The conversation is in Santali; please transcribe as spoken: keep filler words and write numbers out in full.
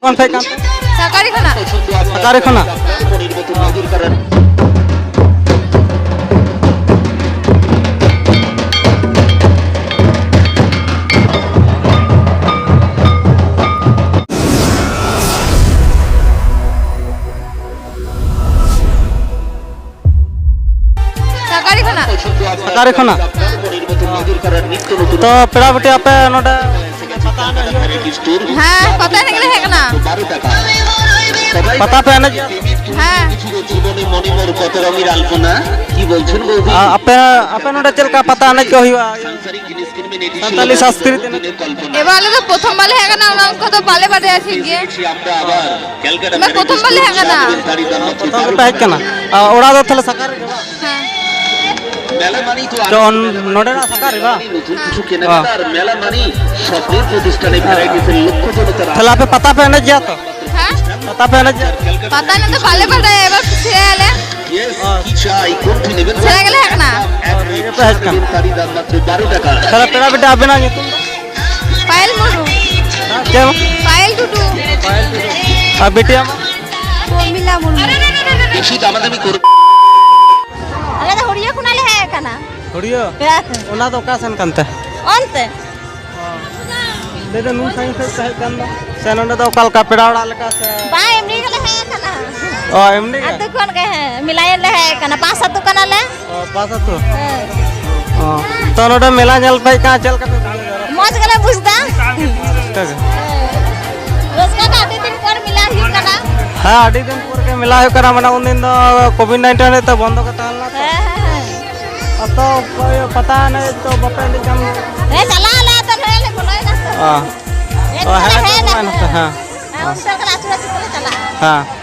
ᱠᱷᱚᱱ ᱯᱮ ᱦᱮᱡ ᱠᱟᱱ ᱛᱮ? ᱥᱟᱠᱟᱲᱤ ᱠᱷᱚᱱᱟᱜ᱾ ᱥᱟᱠᱟᱲᱤ ᱠᱷᱚᱱᱟᱜ? ᱥᱟᱠᱟᱲᱤ ᱠᱷᱚᱱᱟᱜ᱾ ᱥᱟᱠᱟᱲᱤ ᱠᱷᱚᱱᱟᱜ? ᱛᱚ, ᱯᱮᱲᱟ ᱵᱤᱴᱤ, ᱟᱯᱮ ᱱᱚᱰᱮ ᱯᱟᱛᱟ ᱮᱱᱮᱡ ᱦᱩᱭᱩᱜᱼᱟ? ᱦᱮᱸ, ᱯᱟᱛᱟ ᱮᱱᱮᱡ ᱜᱮᱞᱮ ᱦᱮᱡ ᱟᱠᱟᱱᱟ᱾ ᱯᱟᱛᱟ ᱯᱮ ᱮᱱᱮᱡ? ᱦᱮᱸ᱾ ᱟᱯᱮ, ᱟᱯᱮ ᱱᱚᱰᱮ ᱪᱮᱫ ᱞᱮᱠᱟ ᱯᱟᱛᱟ ᱮᱱᱮᱡ ᱠᱚ ᱦᱩᱭᱩᱜᱼᱟ? ᱥᱟᱱᱛᱟᱞᱤ ᱥᱟᱥᱠᱨᱤᱛ ᱮᱱᱮᱡ? ᱮᱵᱟᱨ ᱟᱞᱮ ᱫᱚ ᱯᱨᱚᱛᱷᱚᱢ ᱵᱟᱞᱮ ᱦᱮᱡ ᱟᱠᱟᱱᱟ, ᱚᱱᱟ ᱠᱚᱫᱚ ᱵᱟᱞᱮ ᱵᱟᱰᱟᱭᱟ ᱴᱷᱤᱠ ᱜᱮ᱾ ᱮᱵᱟᱨ ᱯᱨᱚᱛᱷᱚᱢ ᱵᱟᱞᱮ ᱦᱮᱡ ᱟᱠᱟᱱᱟ᱾ ᱯᱨᱚᱛᱷᱚᱢ ᱜᱮᱯᱮ ᱦᱮᱡ ᱟᱠᱟᱱᱟ? ᱟᱨ ᱚᱲᱟᱜ ᱫᱚ ᱛᱟᱦᱞᱮ ᱥᱟᱠᱟᱲ ᱨᱮᱜᱮ ᱵᱟᱝ? ᱦᱮᱸ᱾ ᱛᱚ, ᱱᱚᱰᱮᱱᱟᱜ ᱥᱟᱠᱟᱲ ᱨᱮ ᱵᱟᱝ? ᱦᱮᱸ᱾ ᱛᱟᱦᱞᱮ ᱟᱯᱮ ᱯᱟᱛᱟ ᱯᱮ ᱮᱱᱮᱡ ᱜᱮᱭᱟ ᱛᱚ? ᱦᱮᱸ? ᱯᱟᱛᱟ ᱯᱮ ᱮᱱᱮᱡ ᱜᱮᱭᱟ? ᱯᱟᱛᱟ ᱮᱱᱮᱡ ᱫᱚ ᱵᱟᱞᱮ ᱵᱟᱰᱟᱭᱟ, ᱮᱵᱟᱨ ᱥᱮᱬᱟᱭᱟᱞᱮ᱾ ᱚ᱾ ᱥᱮᱬᱟ ᱜᱮᱞᱮ ᱦᱮᱡ ᱟᱠᱟᱱᱟ᱾ ᱚ, ᱥᱮᱬᱟ ᱜᱮᱯᱮ ᱦᱮᱡ ᱟᱠᱟᱱᱟ᱾ ᱛᱟᱦᱞᱮ ᱯᱮᱲᱟ ᱵᱤᱴᱤ, ᱟᱵᱮᱱᱟᱜ ᱧᱩᱛᱩᱢ ᱫᱚ? ᱯᱟᱭᱮᱞ ᱢᱩᱨᱢᱩ᱾ ᱦᱮᱸ, ᱪᱮᱫ ᱟᱢᱟᱜ? ᱯᱟᱭᱮᱞ ᱴᱩᱰᱩ᱾ ᱯᱟᱭᱮᱞ ᱴᱩᱰᱩ᱾ ᱟᱨ ᱵᱤᱴᱤ ᱟᱢᱟᱜ? ᱯᱨᱚᱢᱤᱞᱟ ᱢᱩᱨᱢᱩ᱾ ᱟᱞᱮ ᱫᱚ ᱦᱩᱲᱤᱭᱟᱹ ᱠᱷᱚᱱᱟᱜ ᱞᱮ ᱦᱮᱡ ᱟᱠᱟᱱᱟ᱾ ᱦᱩᱲᱤᱭᱟᱹ? ᱯᱮᱲᱟ ᱴᱷᱮᱱ᱾ ᱚᱱᱟ ᱫᱚ ᱚᱠᱟ ᱥᱮᱱ ᱠᱟᱱᱛᱮ? ᱚᱱᱛᱮ᱾ ᱞᱟᱹᱭ ᱫᱚ ᱱᱩᱱ ᱥᱟᱺᱜᱤᱧ ᱠᱷᱚᱱ ᱯᱮ ᱦᱮᱡ ᱟᱠᱟᱱ ᱫᱚ? ᱥᱮ ᱱᱚᱰᱮ ᱫᱚ ᱚᱠᱟ ᱞᱮᱠᱟ ᱯᱮᱲᱟ ᱚᱲᱟᱜ ᱞᱮᱠᱟ ᱥᱮ? ᱵᱟᱝ, ᱮᱢᱱᱤ ᱜᱮᱞᱮ ᱦᱮᱡ ᱟᱠᱟᱱᱟ᱾ ᱚ, ᱮᱢᱱᱤ ᱜᱮ? ᱟᱹᱛᱩ ᱠᱷᱚᱱ ᱜᱮ, ᱦᱮᱸ, ᱢᱮᱞᱟ ᱧᱮᱞ ᱞᱮ ᱦᱮᱡ ᱟᱠᱟᱱᱟ, ᱯᱟᱸᱪ ᱟᱹᱛᱩ ᱠᱟᱱᱟᱞᱮ᱾ ᱚ, ᱯᱟᱸᱪ ᱟᱹᱛᱩ? ᱦᱮᱸ᱾ ᱚ, ᱛᱚ ᱱᱚᱰᱮ ᱢᱮᱞᱟ ᱧᱮᱞ ᱯᱮ ᱦᱮᱡ ᱟᱠᱟᱱᱟ, ᱪᱮᱫ ᱞᱮᱠᱟ ᱯᱮ ᱵᱩᱡᱷᱟᱹᱣ ᱮᱫᱟ? ᱢᱚᱡᱽ ᱜᱮᱞᱮ ᱵᱩᱡᱽ ᱮᱫᱟ᱾ ᱨᱟᱹᱥᱠᱟᱹ ᱜᱮ? ᱦᱮᱸ᱾ ᱨᱟᱹᱥᱠᱟᱹ ᱜᱮ, ᱟᱹᱰᱤ ᱫᱤᱱ ᱯᱚᱨ ᱢᱮᱞᱟ ᱦᱩᱭᱩᱜ ᱠᱟᱱᱟ᱾ ᱦᱮᱸ, ᱟᱹᱰᱤ ᱫᱤᱱ ᱯᱚᱨ ᱜᱮ ᱢᱮᱞᱟ ᱦᱩᱭᱩᱜ ᱠᱟᱱᱟ, ᱢᱟᱱᱮ ᱩᱱᱫᱤᱱ ᱫᱚ ᱠᱳᱵᱷᱤᱰ ᱱᱟᱭᱤᱱᱴᱤᱱ ᱦᱚᱛᱮᱡ ᱛᱮ ᱵᱚᱱᱫᱚ ᱠᱟᱛᱮ ᱛᱟᱦᱮᱸ ᱞᱮᱱᱟ ᱛᱚ᱾ ᱦᱮᱸ, ᱦᱮᱸ, ᱦᱮᱸ᱾ ᱟᱨ ᱛᱚ ᱯᱟᱛᱟ ᱮᱱᱮᱡ ᱛᱚ ᱵᱟᱯᱮ ᱮᱱᱮᱡ ᱠᱟᱱ ᱜᱮᱭᱟ? ᱦᱮᱸ, ᱪᱟᱞᱟᱜ ᱟᱞᱮ ᱟᱫᱚ ᱱᱚᱰᱮ ᱞᱮ ᱵᱚᱞᱚᱭᱮᱱᱟ ᱛᱚ᱾ ᱚ᱾ ᱮᱱ ᱚ, ᱦᱮᱸ, ᱠᱷᱟᱱ ᱛᱚ ᱦᱮᱸ, ᱵᱚᱞᱚᱭᱮᱱᱟ ᱯᱮ, ᱦᱮᱸ᱾ ᱦᱮᱸ, ᱚᱱᱛᱮ ᱠᱷᱚᱱ ᱟᱹᱪᱩᱨ ᱟᱹᱪᱩᱨ ᱛᱮᱞᱮ ᱪᱟᱞᱟᱜᱼᱟ᱾ ᱦᱮᱸ᱾